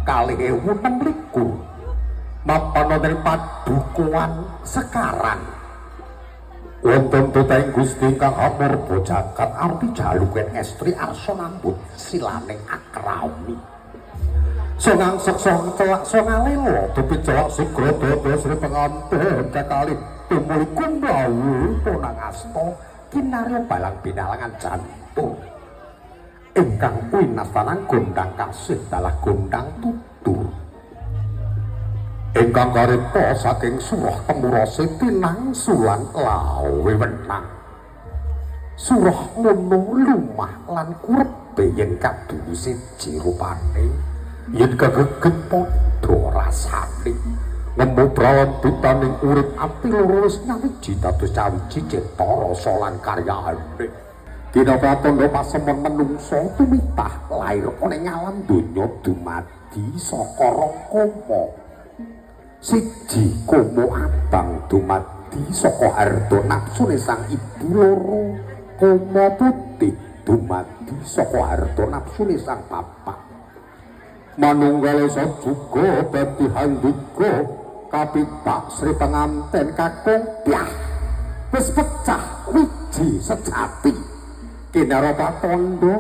2026 mapan wonten padukuhan Sekaran wonten titahing Gusti ingkang amurba jagat arti jaluken estri arsa nambut silaning akrami songang song celak songalelo tepi celak sigra dada sri pengantin kekalih tumuli kumlawu ponang asta kinarya balang binalangan jantung ingkang winastanan gondang kasih dalah gondang tutur ingkang karepta saking surah temurase tinang sulan lawe wenang surah ngono lumah lan kurepe yen kadu siji rupane yen kegeget padha rasane nemu prawantitaning urip ati loro wis nyawiji dados cawiji cetha rasa lan karyane. Dina pratandha pasemon menungsa tumitah lair ana ing alam donya dumadi saka rong koma. Siji koma abang dumadi saka harta nafsune sang ibu, loro koma putih dumadi saka harta nafsune sang bapak. Manunggal esa juga dadi handika kapitak Sri Penganten kakung piah wis pecah wiji sejati kinara patondo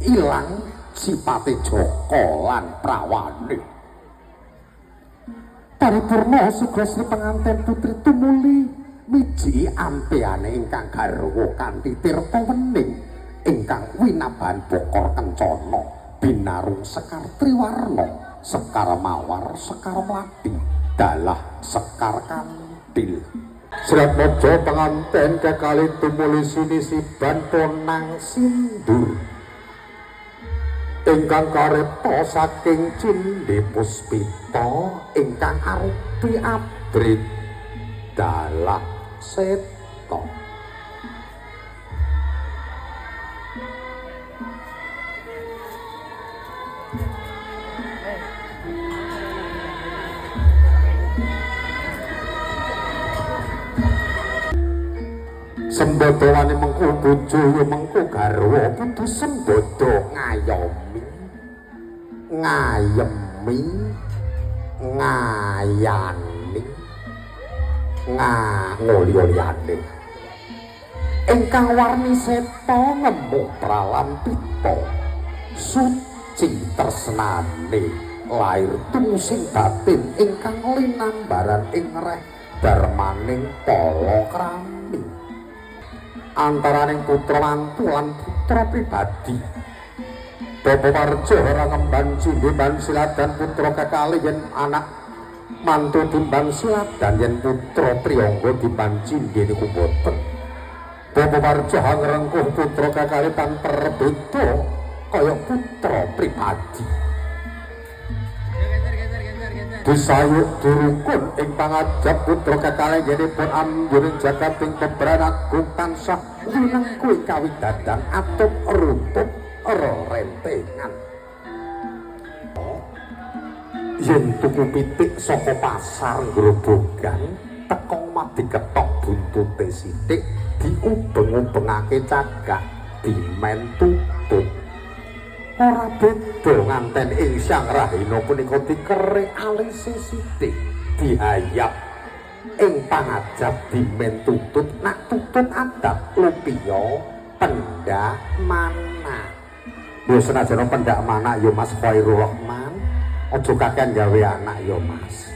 ilang sipate Jaka lan prawane. Paripurna sigra Sri Penganten putri tumuli miji ampeane ingkang garwa kanthi tirta wening ingkang winabahan bokor kencana binarung sekar triwarna sekar mawar sekar mlati dalah sekar kantil. Sratmaja penganten kekalih tumuli sinisiban ponang sindur ingkang karepta saking cindhe puspita ingkang arupi abrit dalah seta. Sembodo wani mengko bojo ya mengko garwa kudu sembodo ngayomi ngayemi ngayani ngoli-oliyane ingkang warni seta ngemuh pralampita suci tresnane lair tumusing batin ingkang linambaran ing reh darmaning palakrami antaraning putra mantu lan putra pribadi. Bapak Parjo ora ngemban cindhe ban siladan putra kekalih yen anak mantu timban siladan yen putra priyangga timban cindhe niku boten. Bapak Parjo ngrengkuh putra kekalih tanpa perbeda kaya putra pribadi. Disayuk durukun ing pangajap putra kekalih yenipun ambuning jagat ing pebran agung tansah winengku ing kawidadan atup rutup rerentengan. Yen tuku pitik saka pasar Grobogan teka omah diketok buntute sithik diubeng-ubengake cagak dimen tutut. Ora beda nganten ing Sang Rahina punika dikerik alise sithik dihayap ing pangajap dimen tutut nak tutut adat lupiya pendak mana. Ya senajan pendak mana ya Mas Khairul Rahman, aja kakean gawe anak ya Mas.